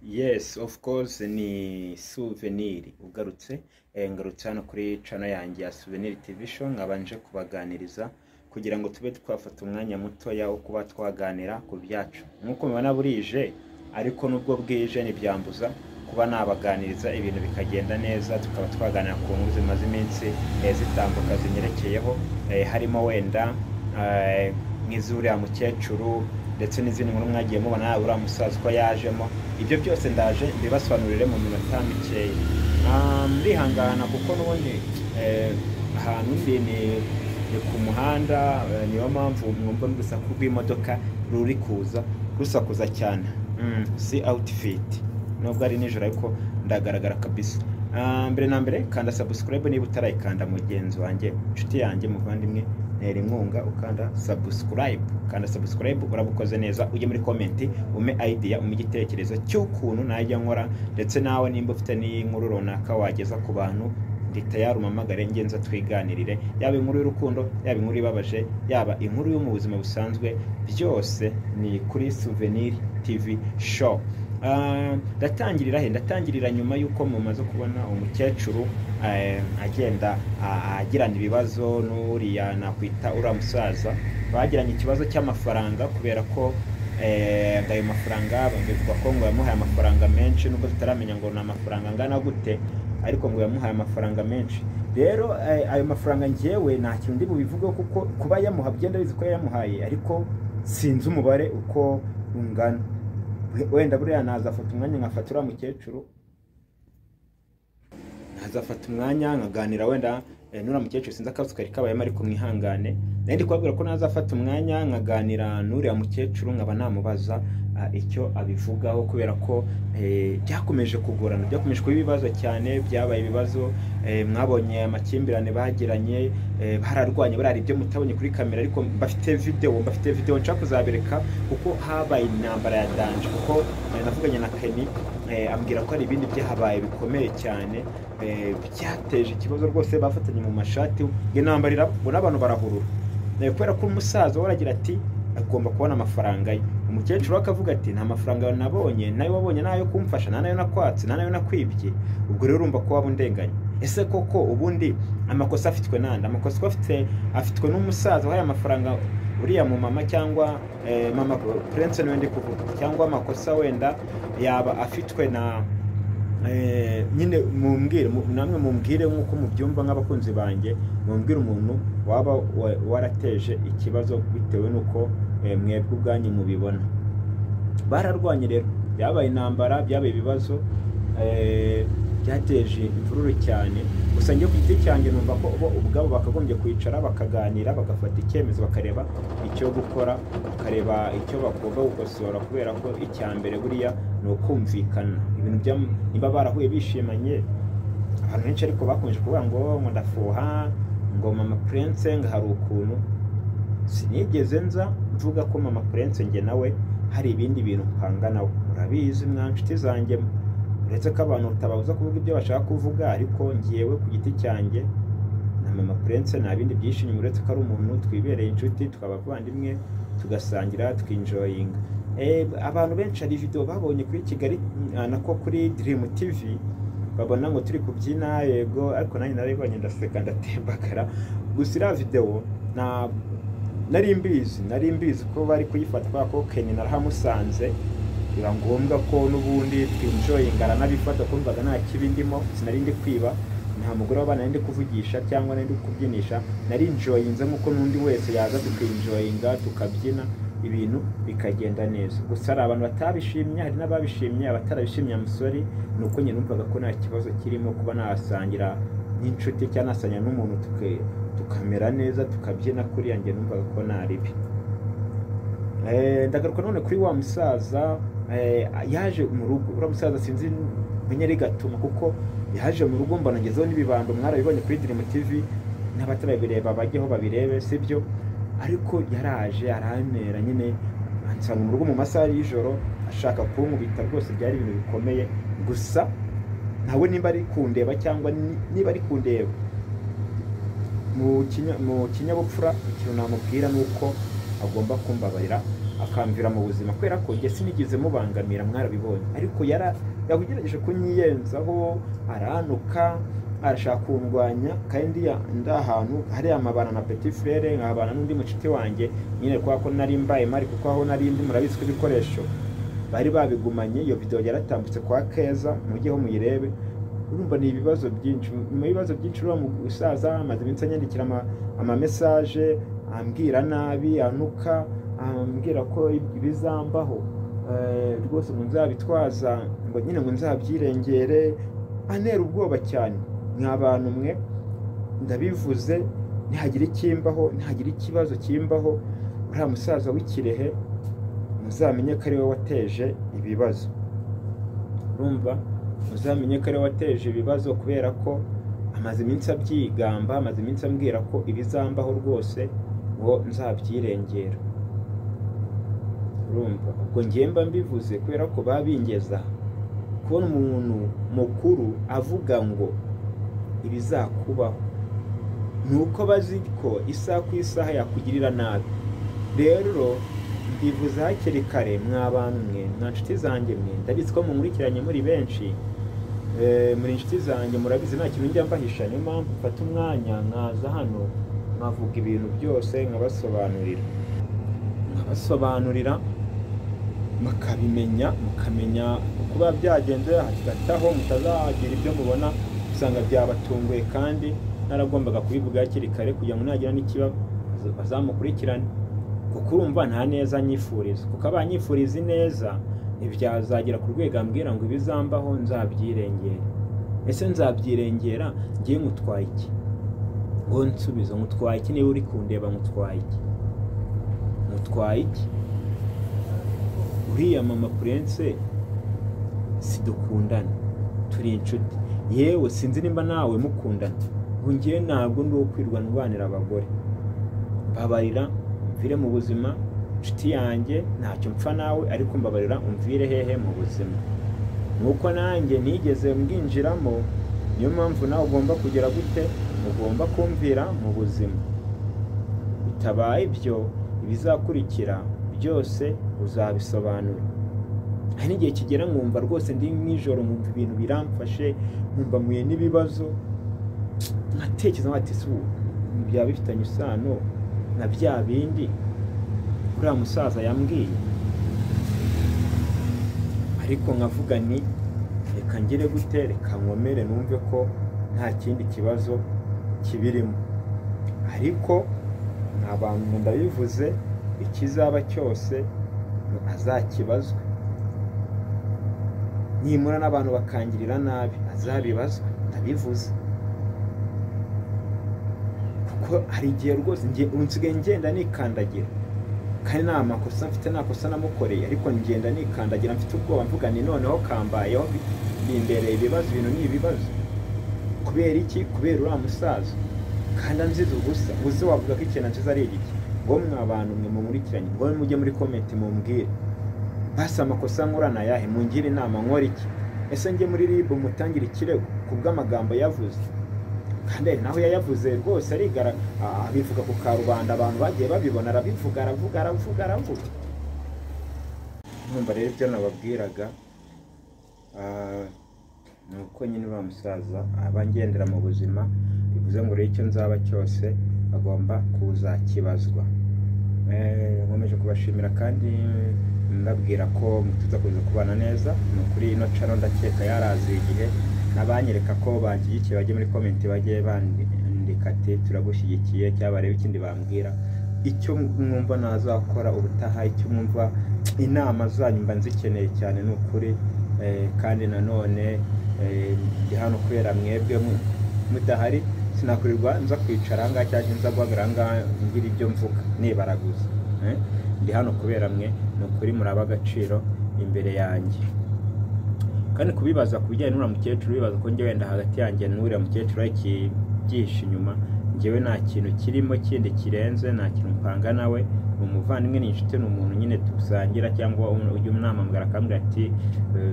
Yes, of course, ni Souvenir ugarutse. Ngarutse hano kuri channel yanjye ya Souvenir TV Show, nkabanje kubaganiriza kugira ngo tube twafata umwanya mutoya wo kuba twaganira ku byacu. Nk'uko mubibona burije, ariko nubwo bwije ntibyambuza kuba nabaganiriza ibintu bikagenda neza, tukaba twaganira ku nkuru zimaze iminsi zitambuka zinyerekeyeho, harimo wenda nk'iz'uriya mukecuru ndetse n'izindi nkuru mwagiye mubona, uriya musaza uko yajemo. Ibyo byose ndaje mbibasobanurire mu minota mikeya. Ndihangana kuko n'ubundi ahantu ndi ni ku muhanda, niyo mpamvu mwumva n'urusaku rw'imodoka ruri kuza rusakuza cyane. Si outfit, nubwo ari nijoro ariko ndagaragara kabisa. Mbere na mbere kanda subscribe niba utarayikanda, mugenzi wanjye, inshuti yanjye, muvandimwe, ntera inkunga ukanda subscribe. Kanda subscribe urabukoze neza, ujye muri comment ume idea, ume igitekerezo cy'ukuntu najya nkora, ndetse nawe nimba ufite n'inkuru runaka wageza ku bantu, ndi tayari, umamagare ngenza twiganirire, yaba inkuru y'urukundo, yaba inkuru ibabaje, yaba inkuru yo mu buzima busanzwe, byose ni kuri Souvenir TV Show. Ndatangirira he? Ndatangirira nyuma y'uko mumaze kubona umukecuru agenda agirana ibibazo n'uriya nakwita uriya musaza. Bagiranye ikibazo cy'amafaranga kubera ko ayo mafaranga bivuga ko ngo yamuhaye amafaranga menshi, nubwo tutaramenya ngo ni amafaranga angana gute, ariko ngo yamuhaye amafaranga menshi. Rero ayo mafaranga njyewe nta kintu ndi bubivugeho, kuko kuba yamuha byenda bizi ko yamuhaye, ariko sinzi umubare uko ungana. Wenda buriya nazafata umwanya nkafata uriya mukecuru, nazafata umwanya nkaganira wenda n'uriya mukecuru, sinzi akabazo kari kabayemo, ariko mwihangane. Nari ndi kubabwira ko nazafata umwanya nkaganira n'uriya mukecuru, nkaba namubaza icyo abivugaho, kubera ko byakomeje kugorana, byakomeje kuba ibibazo cyane, byabaye ibibazo. Mwabonye amakimbirane bagiranye, bararwanye, buriya hari ibyo mutabonye kuri kamera, ariko mbafite video nshaka kuzabereka, kuko habaye intambara ya danger. Kuko navuganye na Kenny, ambwira ko hari ibindi byahabaye bikomeye cyane, byateje ikibazo rwose, bafatanye mu mashati, ngo intambara iraba, ngo n'abantu barahurura. Kubera ko umusaza we aragira ati agomba kubona amafaranga ye, umukecuru we akavuga ati nta mafaranga nabonye, nayo wabonye nayo kumfasha, nta nayo nakwatse, nta nayo nakwibye, ubwo rero urumva ko waba undenganya. Ese koko ubundi amakosa afitwe nande? Amakosa afitwe n'umusaza wahaye amafaranga uriya mu mama, cyangwa mama Prince niwe ndi kuvuga, cyangwa amakosa wenda yaba afitwe na nyine mumbwire, namwe mumbwire nk'uko mubyumva nk'abakunzi banjye, mumbwire umuntu waba warateje ikibazo bitewe n'uko mwebwe ubwanyu mubibona. Bararwanye rero, byabaye intambara, byabaye ibibazo, byateje imvururu cyane. Gusa njye ku giti cyanjye numva ko bo ubwabo bakagombye kwicara bakaganira, bagafata icyemezo, bakareba icyo gukora, bakareba icyo bagomba gukosora, kubera ko icya mbere buriya ni ukumvikana. Ibintu bya niba barahuye bishimanye, abantu benshi ariko bakomeje kuvuga ngo ndafuha, ngo mama Prince ngo hari ukuntu. Sinigeze nza mvuga ko mama Prince njye nawe hari ibindi bintu mpanga nawe, murabizi mwa nshuti zanjye, uretse ko abantu utababuza kuvuga ibyo bashaka kuvuga, ariko ngewe ku giti cyanjye na mama Prince nta bindi byinshi inyuma, uretse ko ari umuntu twibereye inshuti, tukaba abavandimwe, tugasangira, tukinjoyinga. Abantu benshi hari video babonye kuri Kigali, nako kuri Dream TV, babona ngo turi kubyina, yego, ariko nanjye narabibonye ndaseka ndatembagara. Gusa iriya video na nari mbizi ko bari kuyifata, kubera ko Kenny narahamusanze, biba ngombwa ko n'ubundi twinjoyinga, aranabifata. Kumvaga nta kibi ndimo, sinari ndi kwiba, nta mugore w'abana nari ndi kuvugisha cyangwa nari ndi kubyinisha, nari njoyinze nk'uko n'undi wese yaza tukinjoyinga, tukabyina, ibintu bikagenda neza. Gusa hari abantu batabishimye, hari n'ababishimye. Abatarabishimye, amusori, ni uko nyine numvaga ko nta kibazo kirimo kuba nasangira n'inshuti cyangwa nasangira n'umuntu tukamera neza, tukabyina kuriya, njye numvaga ko nta ribi. Ndagaruka none kuri wa musaza yaje mu rugo. Uriya musaza sinzi menya ari gatuma, kuko yaje mu rugo mbona ngezeho n'ibibando, mwarabibonye kuri Dream TV, n'abatarabireba bajyeho babirebe, sibyo? Ariko yaraje arantera nyine, ansanga mu rugo mu masaha y'ijoro ashaka kunkubita, rwose byari ibintu bikomeye. Gusa nawe nimba ari kundeba cyangwa niba ari kundeba, mu kinyabupfura ikintu namubwira ni uko agomba kumbabarira. akamvira mu buzima, kubera ko njye sinigeze mubangamira, mwarabibonye. Ariko yagerageje kunyiyenzaho, aranuka, arashaka kundwanya, kandi ndi ahantu hariya amabana na petit frere, nkabana n'undi mucuti wanjye nyine, kubera ko nari mbaye mari, kuko aho nari ndi murabizi ko ibikoresho bari babigumanye. Iyo video yaratambutse kwa Keza, mujyeho muyirebe. Urumva ni ibibazo byinshi, mu bibazo byinshi. Uriya musaza amaze iminsi anyandikira ama message ambwira nabi, anuka, ambwira ko ibizambaho rwose ngo nzabitwaza, ngo nyine ngo nzabyirengere, antera ubwoba cyane. Mwa bantu mwe, ndabivuze, nihagira ikimbaho, nihagira ikibazo kimbaho, uriya musaza w'ikirehe muzamenye ko ariwe wateje ibibazo. Urumva, muzamenye ko ariwe wateje ibibazo, kubera ko amaze iminsi abyigamba, amaze iminsi ambwira ko ibizambaho rwose ngo nzabyirengera. Urumva, ubwo ngiye mba mbivuze kubera ko babingeza kubona umuntu mukuru avuga ngo ibizakubaho, ni uko bazi ko isaha ku isaha yakugirira nabi. Rero mbivuze hakiri kare, mwa bantu mwe, mwa nshuti zanjye mwe, ndabizi ko munkurikiranye muri benshi, muri inshuti zanjye, murabizi nta kintu njya mbahisha. Niyo mpamvu mfata umwanya nkaza hano nkavuga ibintu byose, nkabasobanurira mukabimenya, mukamenya uko biba byagenze hagati aho, mutazagira ibyo mubona usanga byabatunguye, kandi naragombaga kubivuga hakiri kare kugira ngo nagira n'ikibazo bazamukurikirane. Kuko urumva nta neza anyifuriza, kuko abanyifuriza ineza ntibyazagera ku rwego ambwira ngo ibizambaho nzabyirengera. Ese nzabyirengera ngiye ngutwaye iki? Ngo nsubizo, ngutwaye iki? Niba uri kundeba, ngutwaye iki? Ngutwaye iki? Uriya mama Prince sidukundana, turi inshuti, yewe sinzi nimba nawe mukundana. Ubu ngewe ntabwo ndi uwo kwirwa ndwanira abagore. Mbabarira umvire mu buzima, inshuti yanjye, ntacyo mpfa nawe, ariko mbabarira umvire hehe mu buzima. Nuko nanjye nigeze mbwinjiramo, niyo mpamvu nawe ugomba kugera gute, ugomba kumvira mu buzima. Bitabaye ibyo, ibizakurikira byose uzabisobanura. Hari n'igihe kigera nkumva rwose ndi nijoro, nkumva ibintu biramfashe, nkumva mpuye n'ibibazo, nkatekereza ati si ubu byaba bifitanye isano na bya bindi uriya musaza yambwiye? Ariko nkavuga ni reka ngire gute, reka nkomere numve ko nta kindi kibazo kibirimo. Ariko nta bantu, ndabivuze, ikizaba cyose azakibazwe. Nimura n'abantu bakangirira nabi, azabibazwe, ndabivuze. Kuko hari igihe rwose nsigaye ngenda nikandagira, kandi nta makosa mfite, nta kosa namukoreye, ariko ngenda nikandagira mfite ubwoba, mvuga ni noneho kambayeho, bimbereye ibibazo, ibintu ni ibibazo. Kubera iki? Kubera uriya musaza, kandi anziza ubusa. Uzi wavuga ko ikintu anziza ari igiki? Ngo mwa bantu mwe munkurikiranye, ngo mujye muri comment mumbwire basi amakosa nkora ni ayahe, mungire inama nkora iki? Ese njye muri RIB mutangire ikirego ku bw'amagambo yavuze? Kandi naho yayavuze rwose arigara, abivuga ku karubanda, abantu bagiye babibona, arabivuga, aravuga, aravuga, aravuga. Numva rero ibyo nababwiraga ni uko nyine uriya musaza aba ngendera mu buzima, bivuze ngo rero icyo nzaba cyose agomba kuzakibazwa. Nkomeje kubashimira kandi mbabwira ko mutuza kuza kubana neza. Ni ukuri ino channel ndakeka yarazi igihe, n'abanyereka ko banshyigikiye bajye muri comment, bajye bandika ati turagushyigikiye, cyangwa barebe ikindi bambwira, icyo mwumva nazakora ubutaha, icyo mwumva, inama zanyu mba nzikeneye cyane, ni ukuri. Kandi nanone ndi hano kubera mwebwe, mudahari sinakurirwa nza kwicara ahangaha cyangwa nza guhagarara ahangaha ngira ibyo mvuga nibaraguza. Ndi hano kubera mwe, ni ukuri muraba agaciro imbere yanjye. Kandi kubibaza ku bijyanye n'uriya mukecuru, bibaza ko njye wenda hagati yanjye n'uriya mukecuru hari ikibyihishe inyuma, njyewe nta kintu kirimo kindi kirenze, nta kintu mpanga nawe. Ni umuvandimwe, ni inshuti, ni umuntu nyine dusangira, cyangwa ujya unamamagara akambwira ati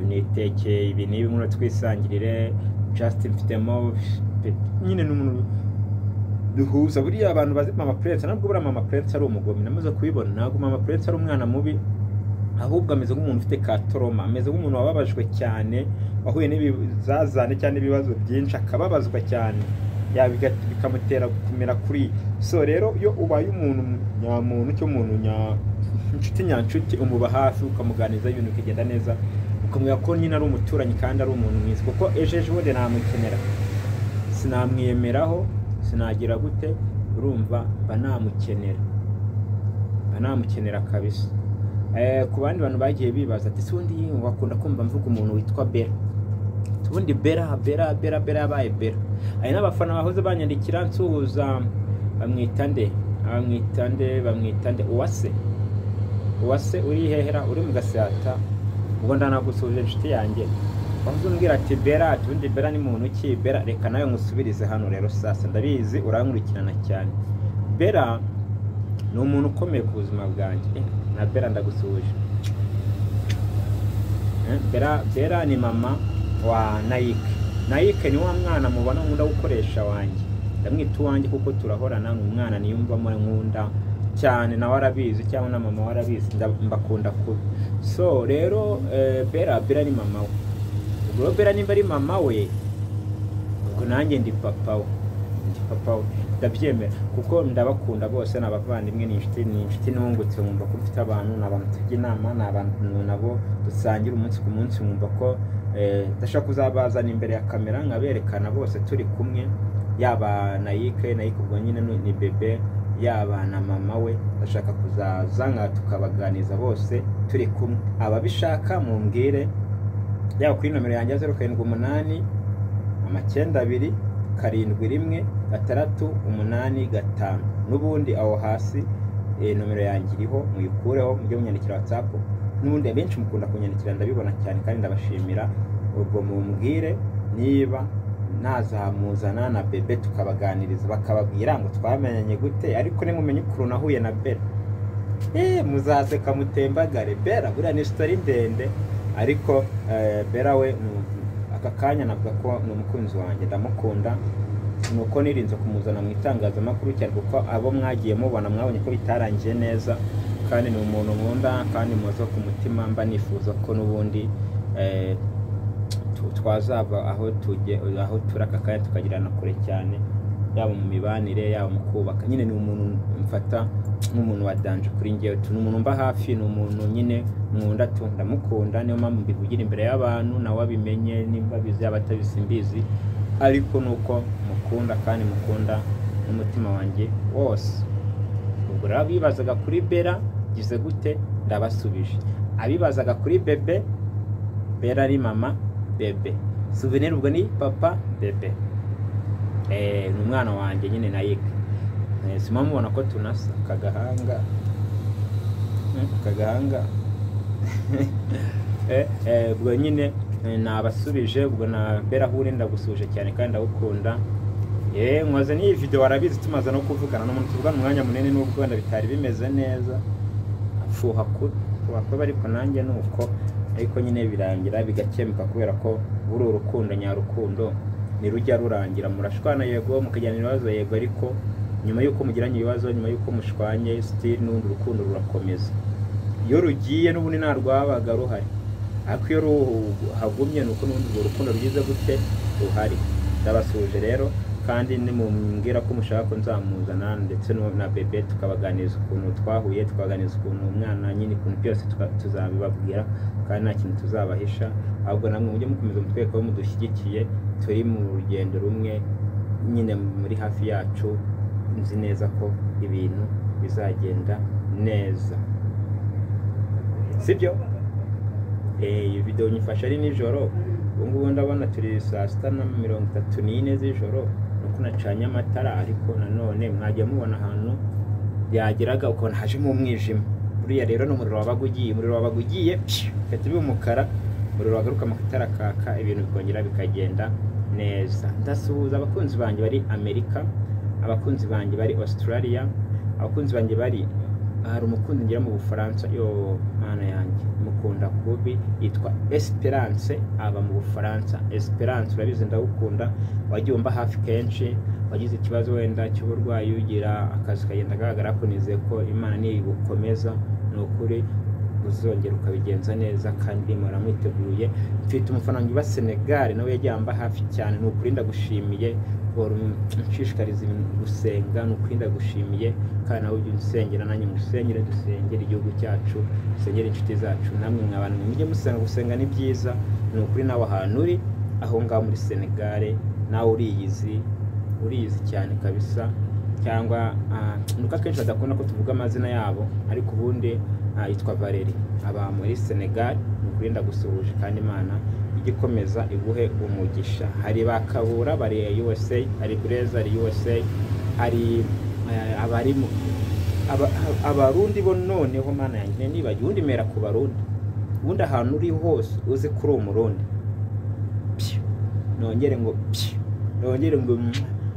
nitekeye ibi n'ibi ngwino twisangirire, just mfitemo nyine, ni umuntu Duhuza buriya abantu bazi Mama Prince, ntabwo buriya Mama Prince ari umugome, namaze kubibona. Ntabwo Mama Prince ari umwana mubi, ahubwo ameze nk'umuntu ufite ka trauma, ameze nk'umuntu wababajwe cyane, wahuye n'ibizazane cyangwa ibibazo byinshi, akababazwa cyane, bikamutera kumera kuri. So rero iyo ubaye umuntu nyamuntu cyangwa umuntu inshuti nyanshuti, umuba hafi, ukamuganiriza, ibintu bikagenda neza, ukamubwira ko nyine ari umuturanyi kandi ari umuntu mwiza, kuko ejo ejo bundi namukenera, sinamwiyemeraho, sinagira gute, urumva mba namukenera, mba namukenera kabisa. Ku bandi bantu bagiye bibaza ati: "Se ubundi wakunda kumva mvuga umuntu witwa Bella? Ubundi Bella, Bella, Bella, Bella yabaye Bella." Hari n'abafana bahoze banyandikira nsuhuza, bamwita nde, bamwita nde, bamwita nde? Uwase, Uwase, uri hehera? Uri mu Gasyata? Ubwo ndanagusuhuje, inshuti yanjye. Wahoze umbwira ati: "Bella," ati: "Ubundi Bella ni muntu ki?" Bella, reka nawe nkusubirize hano rero. Sasa ndabizi urankurikirana cyane. Bella ni umuntu ukomeye ku buzima bwanjye. Na Bella ndagusuhuje. Bella, Bella ni mama wa Nayike. Nayike ni wa mwana mubona nkunda gukoresha wanjye, ndamwita uwanjye kuko turahorana, ni umwana niyumvamo, nkunda cyane, nawe arabizi cyangwa na mama we arabizi, mbakunda kubi. So rero Bella, Bella ni mama we. Ubwo rero Bella nimba ari mama we, ubwo nanjye ndi papa we, ndi papa we, ndabyemera kuko ndabakunda bose, ni abavandimwe, ni inshuti, ni inshuti nungutse. Nkumva ko mfite abantu, ni abantu tujya inama, ni abantu nabo dusangira umunsi ku munsi. Nkumva ko ndashaka kuzabazana imbere ya kamera nkaberekana bose turi kumwe, yaba Nayike, Nayike ubwo nyine ni bebe, yaba na mama we. Ndashaka kuzaza nka tukabaganiza bose turi kumwe. Ababishaka mumbwire, yaba kuri nomero yanjye ya 0789927168. N'ubundi aho hasi nomero yanjye iriho, muyikureho mujye munyandikira WhatsApp. N'ubundi abenshi mukunda kunyandikira, ndabibona cyane kandi ndabashimira. Ubwo mumbwire niba nazamuzana na bebe tukabaganiriza, bakababwira ngo twamenyanye gute. Ariko nimumenye ukuntu nahuye na Bella, muzaseka mutembagare. Bella buriya ni story ndende, ariko Bella we aka kanya navuga ko ni umukunzi wanjye, ndamukunda. Ni uko nirinze kumuzana mu itangazamakuru cyane, kuko abo mwagiye mubona mwabonye ko bitarangiye neza. Kandi ni umuntu nkunda kandi muzo ku mutima, mba nifuza ko n'ubundi twazava aho tujye, aho turi aka kanya, tukagirana kure cyane, yaba mu mibanire, yaba mu kubaka. Nyine ni umuntu mfata nk'umuntu wa danger kuri njyewe tu, ni umuntu mba hafi, ni umuntu nyine nkunda tu, ndamukunda. Niyo mpamvu mbivugira imbere y'abantu, nawe abimenye, nimba abizi, yaba atabizi simbizi, ariko ni uko mukunda kandi mukunda n'umutima wanjye wose. Ubwo rero abibazaga kuri Bella, gize gute, ndabasubije. Abibazaga kuri bebe, Bella ari mama bebe, Souvenir ubwo ni papa bebe. Ni umwana wanjye nyine Nayike. Sima mubona ko tunasa akagahanga. Akagahanga. Ubwo nyine nabasubije. Ubwo na Bella hure, ndagusuje cyane kandi ndagukunda. Nkoze n'iyi video warabizi, tumaze no kuvugana n'umuntu tuvugana umwanya munini, nubwo wenda bitari bimeze neza, afuha kuba, ariko nanjye nuko, ariko nyine birangira bigakemuka, kubera ko buri urukundo nyarukundo ntirujya rurangira. Murashwana yego, mukagirana ibibazo yego, ariko nyuma y'uko mugiranye ibibazo, nyuma y'uko mushwanye, still n'ubundi urukundo rurakomeza. Iyo rugiye n'ubundi nta rwabaga ruhari, ariko iyo ruhagumye ni uko n'ubundi urwo rukundo rugize gute, ruhari. Ndabasuhuje rero, kandi nimumbwira ko mushaka ko nzamuzana ndetse na bebe, tukabaganiriza ukuntu twahuye, tukabaganiriza ukuntu umwana nyine, ukuntu byose tuzabibabwira kandi nta kintu tuzabahisha. Ahubwo namwe mujye mukomeza mutwereka ko mudushyigikiye, turi mu rugendo rumwe nyine, muri hafi yacu. Nzi neza ko ibintu bizagenda neza, sibyo? Iyi video nyifashe ari nijoro, ubu ngubu ndabona turi saa 6:34 z'ijoro, nuko nacanye amatara. Ariko nanone mwajya mubona ahantu byageraga ukabona hajemo umwijima. Buriya rero n'umuriro wabaga ugiye, umuriro wabaga ugiye, psh, bigahita biba umukara, umuriro wagaruka amatara akaka, ibintu bikongera bikagenda neza. Ndasuhuza abakunzi banjye bari Amerika, abakunzi banjye bari Australia, abakunzi banjye bari, hari umukunzi ngira mu Bufaransa, yo mana yanjye, mukunda kubi, yitwa Esperance, aba mu Bufaransa. Esperance, urabizi ndagukunda, wagiye umba hafi kenshi. Wagize ikibazo wenda cy'uburwayi, ugira akazi kagenda kagaragara ko nizeye ko Imana nigukomeza, ni ukuri uzongera ukabigenza neza kandi muhora mwiteguye. Mfite umufana wanjye uba Senegal, nawe yagiye amba hafi cyane, ni ukuri ndagushimiye, uhora unshishikariza gusenga, ni ukuri ndagushimiye, kandi nawe ujye unsengera nanjye ngusengere, dusengere igihugu cyacu, dusengere inshuti zacu, namwe mwa bantu mujye musenga, gusenga ni byiza, ni ukuri nawe ahantu uri aho ngaho muri Senegal nawe uriyizi, uriyizi cyane kabisa, cyangwa nuko akenshi badakunda ko tuvuga amazina yabo, ariko ubundi yitwa Valerie, aba muri Senegal, ni ukuri ndagusuhuje kandi Imana ijye ikomeza iguhe umugisha. Hari ba Kabura bari USA, hari Blaise ari USA, hari abari Abarundi bo noneho Mana yanjye nibagiwe, ubundi mera ku Barundi, ubundi ahantu uri hose uzi ko uri Umurundi, nongere ngo nongere ngo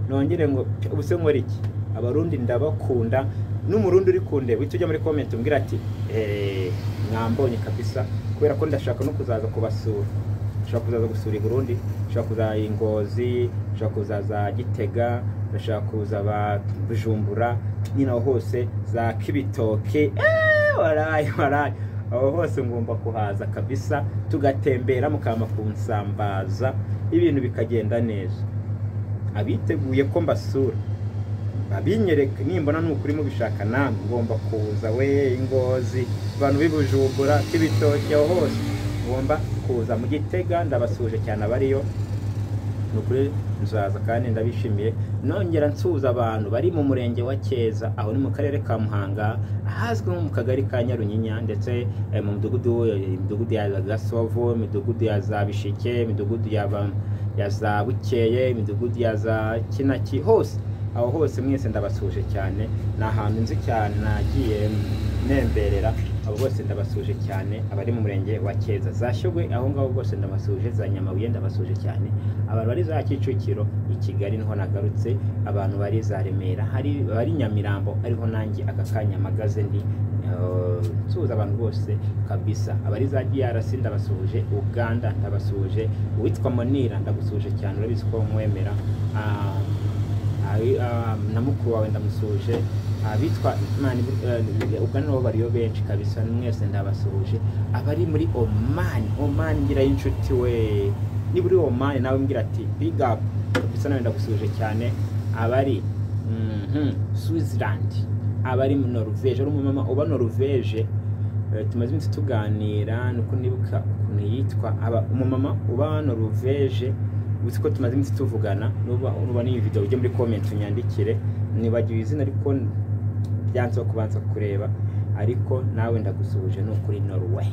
nongere ngo ubuse nkora iki? Abarundi ndabakunda, n'Umurundi uri kundeba uhita ujya muri comment umbwira ati mwambonye kabisa, kubera ko ndashaka no kuzaza kubasura, ndashaka kuzaza gusura i Burundi, ndashaka kuzaza i Ngozi, ndashaka kuzaza Gitega, ndashaka kuza ba Bujumbura, nyine aho hose za Kibitoke, warayi warayi, aho hose ngomba kuhaza kabisa, tugatembera mukama kunsambaza, ibintu bikagenda neza. Abiteguye ko mbasura babinyereka, nimbona nukuri mubishaka namwe ngomba kuza, we Ingozi, abantu b'ibujumbura, Kibitoke, aho hose ngomba kuza. Mu Gitega ndabasuje cyane abariyo, nukuri nzaza kandi ndabishimiye. Nongera nsuhuza abantu bari mu murenge wa Cyeza, aho ni mu karere ka Muhanga, ahazwi nko mu kagari ka Nyarunyinya, ndetse mu midugudu ya Gasovu, imidugudu ya za Bishike, imidugudu ya za Bukeye, imidugudu ya za Kinaki, hose aho hose mwese ndabasuje cyane, ni ahantu nzi cyane nagiye nemberera, abo bose ndabasuje cyane, abari mu murenge wa Cyeza, za Shyogwe aho ngaho bose ndabasuje, za Nyamabuye ndabasuje cyane, abantu bari za Kicukiro i Kigali niho nagarutse, abantu bari za Remera, hari bari Nyamirambo ariho nanjye aka kanya mpagaze ndi nsuhuza abantu bose kabisa, abari za DRC ndabasuhuje, Uganda ndabasuhuje, uwitwa Monira ndagusuhuje cyane, urabizi ko nkwemera, na mukuru wawe ndamusuhuje, abitwa Uganda nabo bariyo benshi kabisa, mwese ndabasuhuje, abari muri Oman, Oman ngira inshuti we, niba uri Oman nawe mbwira ati big up kabisa, nawe ndagusuhuje cyane, abari Switzerland, abari mu Norvège, ari umumama uba Norvège, tumaze iminsi tuganira, nuko nibuka ukuntu yitwa, umumama uba Norvège, uzi ko tumaze iminsi tuvugana, nuba n'iyi video ujye muri comment unyandikire, nibagiwe izina ariko byanze kubanza kureba, ariko nawe ndagusuhuje, ni ukuri Norway,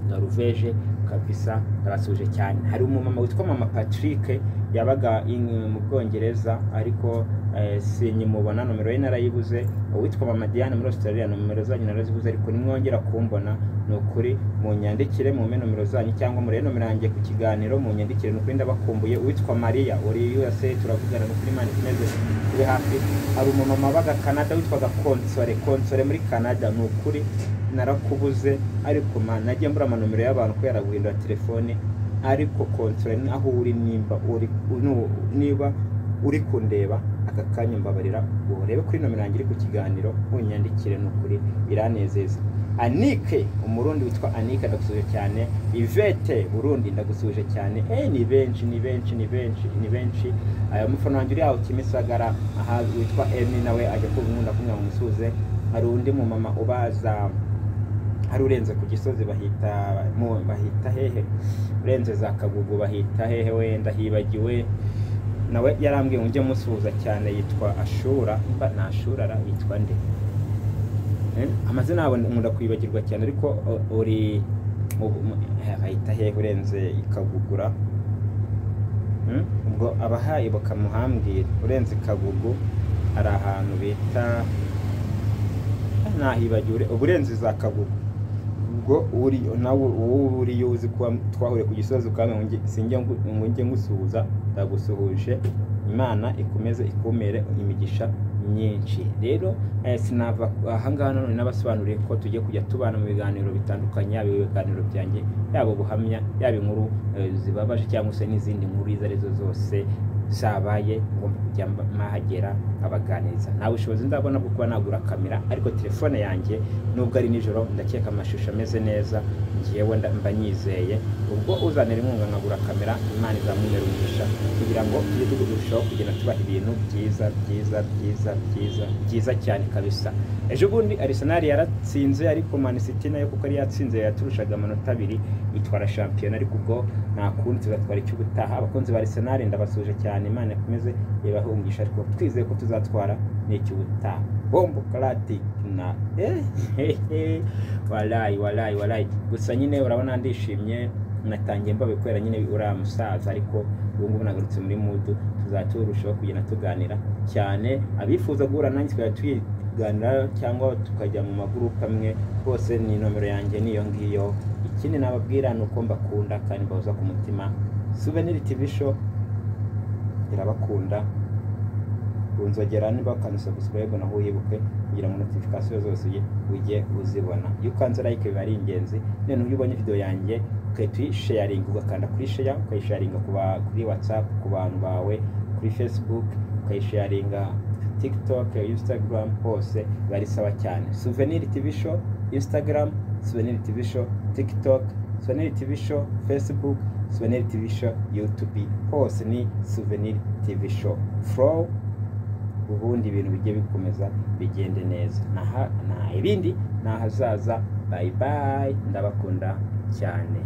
Norvège kabisa ndabasuhuje cyane. Hari umumama witwa Mama Patrick yabaga mu Bwongereza, ariko sinyimubona, nomero ye narayibuze. Uwitwa Mama Diane muri Australia, nomero zanyu narazibuze, ariko nimwongera kumbona ni ukuri munyandikire, mumpe nomero zanyu cyangwa murebe nomero yanjye ku kiganiro munyandikire, ni ukuri ndabakumbuye. Uwitwa Maria uri USA turavugana, ni ukuri Imana ikomeze kube hafi. Hari umumama wabaga Canada witwaga Konsore, Konsore muri Canada, ni ukuri narakubuze, ariko man nagiye mbura amanomero y'abantu kubera guhindura telefone, ariko Konsore aho uri nimba uri niba uri kundeba aka kanya mbabarira urebe kuri nomero yanjye iri ku kiganiro unyandikire, ni ukuri biranezeza. Anike Umurundi witwa Anike ndagusuhuje cyane, Ivete Burundi ndagusuhuje cyane, ni benshi ni benshi ni benshi ni benshi. Umufana wanjye uri aho Kimisagara aha witwa Emi nawe ajya kunkunda kumwe musuhuze. Hari undi mu mama ubaza, hari urenze ku Gisozi bahita bahita hehe, urenze za Kagugu bahita hehe, wenda hibagiwe, nawe yarambwiye ngo njye musuhuza cyane, yitwa Ashura, mba na Ashura ra yitwa nde, amazina yabo nkunda kwibagirwa cyane, ariko uri bahita hehe urenze Ikagugura, ubwo abahaye bakamuhambwira, urenze Kagugu hari ahantu bita nahibagiwe, uburenze za Kagugu, ubwo uri nawe uri uzi ko twahuriye ku Gisozi ukamwe sinjye ngo njye ngusuhuza, ndagusuhuje, Imana ikomeze ikumere imigisha myinshi. Rero sinava ahangaha none nabasobanuriye ko tugiye kujya tubana mu biganiro bitandukanye, yaba ibiganiro byanjye, yaba ubuhamya, yaba inkuru zibabaje cyangwa se n'izindi nkuru izo arizo zose. zabaye ngomba kujya mahagera nkabaganiriza. Nta bushobozi ndabona bwo kuba nagura kamera, ariko telefone yanjye nubwo ari nijoro ndakeka amashusho ameze neza, ngewe mba nyizeye. Ubwo uzanira inkunga nkagura kamera, Imana izamumera umugisha, kugira ngo tujye turushaho kugenda tubaha ibintu byiza byiza byiza byiza byiza cyane kabisa. Ejo bundi Arsenal yaratsinze, ariko Man City nayo kuko yari yatsinze yaturushaga amanota 2 itwara shampiyona, ariko ubwo nta kundi tuzatwara icy'ubutaha. Abakunzi ba Arsenal ndabasuje cyane, Imana ikomeze ibahe umugisha, ariko twizeye ko tuzatwara n'icy'ubutaha. Bombo karati na walayi walayi walayi. Gusa nyine urabona ndishimye, natangiye mbabikorera nyine uriya musaza, ariko ubu ngubu nagarutse muri mudu, tuzaturushaho kugenda tuganira cyane. Abifuza guhura nanjye tukajya tuganira cyangwa tukajya mu magurupe amwe, bose ni nomero yanjye niyo ngiyo. Ikindi nababwira ni uko mbakunda kandi mbahoza ku mutima. Souvenir TV Show irabakunda. Unzogera niba ukanda subscribe naho wibuke kugira ngo notification zose ujye uzibona. Iyo ukanze like biba ari ingenzi. Noneho iyo ubonye video yanjye ugahita uyisharinga, ugakanda kuri share, ukayisharinga kuri WhatsApp ku bantu bawe, kuri Facebook ukayisharinga, TikTok, Instagram, hose biba ari sawa cyane. Souvenir TV Show Instagram, Souvenir TV Show TikTok, Souvenir TV Show Facebook, Souvenir TV Show YouTube, hose ni Souvenir TV Show. Flow, ubundi ibintu bijye bikomeza bigende neza. Nta ibindi ni ahazaza. Bye bye, ndabakunda cyane.